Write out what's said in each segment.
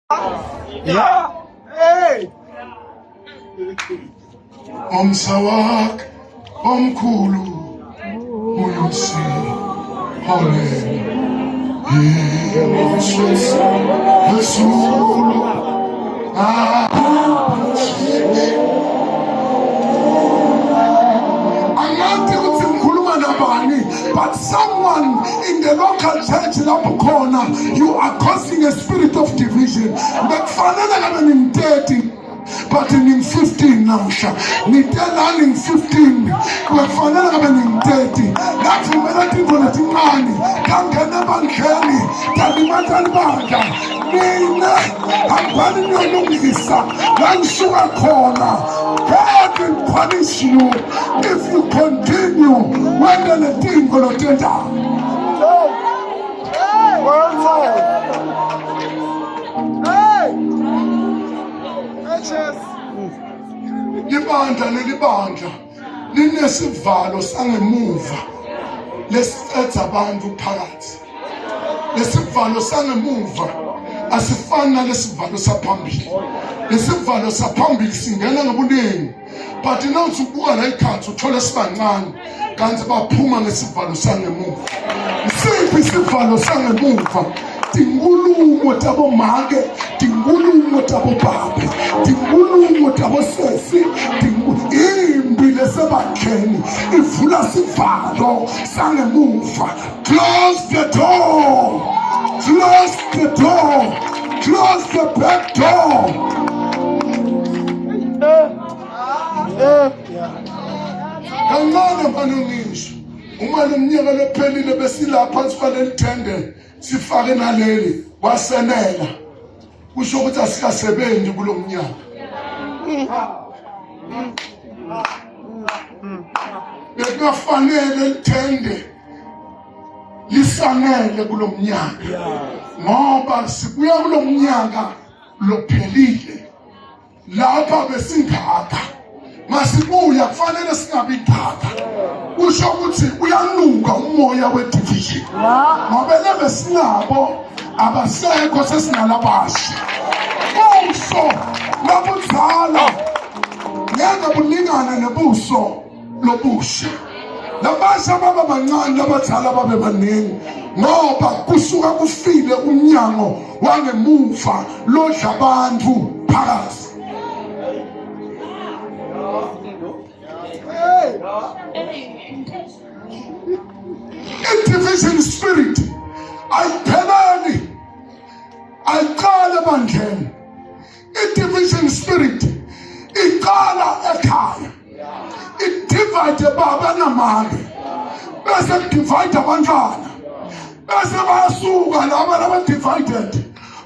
Yeah. Hey. Umsa wakhe omkhulu uyosiholela Yesulu. Angathi ukuthi ngikhuluma nabani, but someone in the local church lapho khona, you are causing a spirit of division. Bekufanele ngabe ning-30, but ning-15 namhla. Nitelani ning-15, bekufanele ngabe ning-30. Ngavumela tintfo letincane tangena ebandleni, talimata libandla. Nina hambani niyolungisa la nisuka khona. God will punish you if you continue wente letintfo lotentako. World time. Hey. HS. Libandla nelibandla linesivalo sangemuva lesicedza abantu phakathi. Lesivalo sangemuva asifani nalesivalo saphambili. Lesivalo saphambili singena ngobuningi, but nawuthi ubuka la ikhathi uthole sibancane, kanti baphuma ngesivalo sangemuva. Isiphi isivalo sangemuva? Tinkulumo tabomake, tinkulumo tabobabe, tinkulumo tabosesi, imbi lesebandleni ivula sivalo sangemuva. Close the door, close the door, close the back door. Kancane manje ngisho uma lo mnyaka lophelile besilapha phansi kwaleli thende, sifake naleli kwasenela, kusho ukuthi asikasebenzi kulo mnyaka. Bekungafanele lithende lisanele kulo mnyaka, ngoba sibuya kulo mnyaka lophelile lapha besingaka, masibuya kufanele singabi ngaka. Kusho ukuthi uyanuka umoya we-division, ngoba lebesinabo abasekho, sesinalabasha. Buso lobudzala ngeke bulingane nebuso lobusha. Labasha baba bancane, labadzala babe baningi, ngoba kusuka kufile umnyango wangemuva lodla abantu phakathi. I-division spirit ayipheleli, ayiqala ebandleni. I-division spirit iqala ekhaya, i-divide baba namake, bese ku-divide abantwana, bese bayasuka laba laba-divided,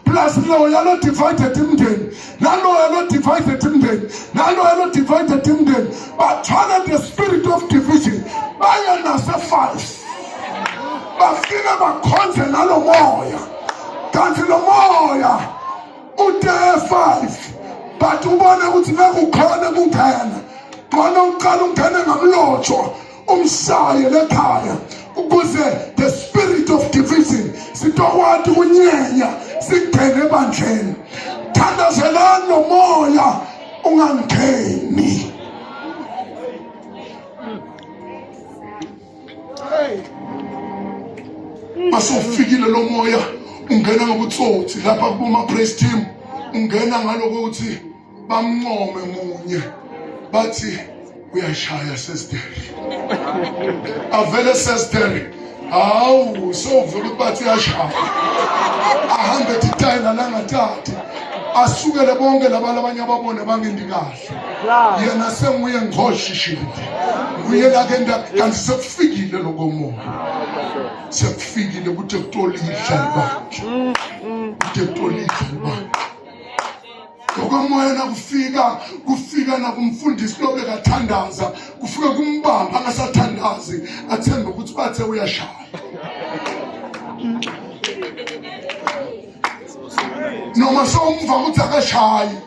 plus loya lo divided imndeni, naloya lo divided imndeni, naloya lo divided imndeni, bathwala the spirit of division, baye nase-five, bafike bakhonze nalo moya. Kanti lo moya ute 5, but ubone ukuthi ngeke ukhone kungena khona, uqala ungene ngamlotshwa, umshaye lekhaya, ukuze the spirit of division sitokwati kunyenya singene ebandleni. Thandazelani lo moya ungangeni. Masufikile lo moya ungena ngobutsotsi lapha kuma praise team, ungena ngalokuthi bamncome munye, bathi uyashaya sesiteri, avele sesiteri, hawu, sowuvela ukuthi bathi uyashaya, ahambe titayela langathathi, asukele bonke laba labanye ababone bangendi kahle, yena senguye nghoshishile, nguye lakenda, kanti sekufikile lokomoya, sekufikile ukuthi kutolidla libandla, ukuthi kutolidla libandla ngokomoya. Nakufika, kufika nakumfundisi lobe kathandaza, kufika kumbamba angasathandazi, athembe ukuthi bathe uyashaya, noma sowumva ukuthi akashayi.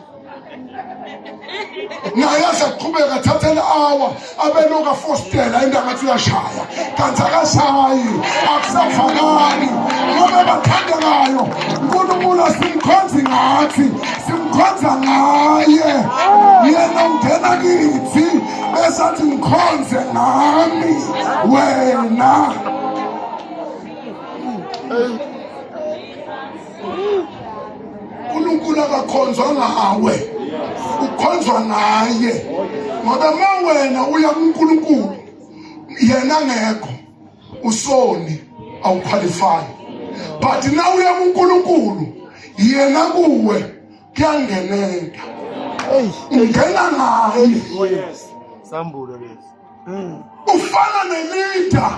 Naye aze aqhubeka athathe le-hour abeloku afostela into angathi uyashaya, kanti akashayi, akusavakali. Ngoba bathandekayo, uNkulunkulu asimkhonzi ngathi, simkhonza ngaye. Yena ungena kithi bese athi ngikhonze ngami wena. uNkulunkulu akakhonzwa ngawe, ukhonzwa ngaye. Ngoba uma wena uya kuNkulunkulu yena ngekho, usoni, awuqualify. But na uya kuNkulunkulu yena kuwe, kuyangeneka, ungena ngaye. Oh yes. Sambulo lesi. Ufana neleader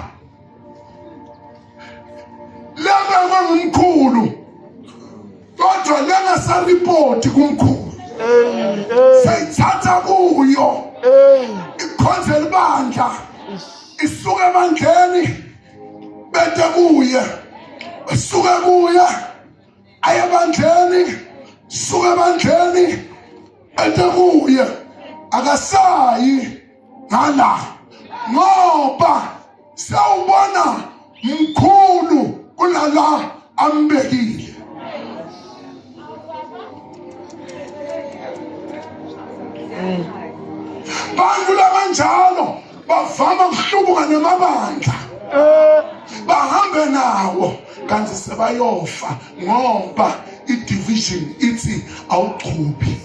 lebekwe ngumkhulu kodwa lengasaripoti kumkhulu, seyithatha kuyo ikhonzela ibandla, isuke ebandleni bete kuye, isuke kuye aye ebandleni, suke ebandleni ete kuye. Akasayi ngala ngoba sewubona mkhulu kunala ambekile. Bantu labanjalo bavama kuhlubuka nemabandla, bahambe nawo, kanti sebayofa ngoba i-division ithi awuchubi.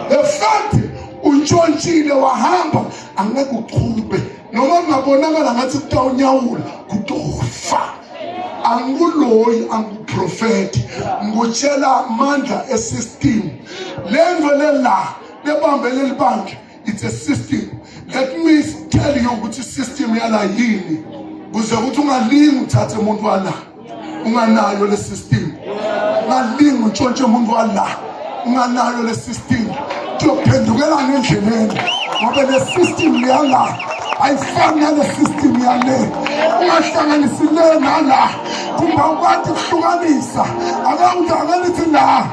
The fact untshontshile wahamba, angeke uchube noma kungabonakala ngathi kutawunyawula, kutofa. Angikuloyi, angikuprofethi, ngikutshela amandla esystem. Le nto lela lebambe leli bandla, it's a system. Let me tell you ukuthi isystem yala yini, kuze ukuthi ungalingi uthathe umuntu wala unganayo le system, ungalingi untshontshe umuntu wala unganayo le system. Kuyophendukela ngendleleni ngoba le system yala ayifani nale system yale. Ungahlanganisi le nala, kumbe awukwazi kuhlukanisa. Ake nithi la.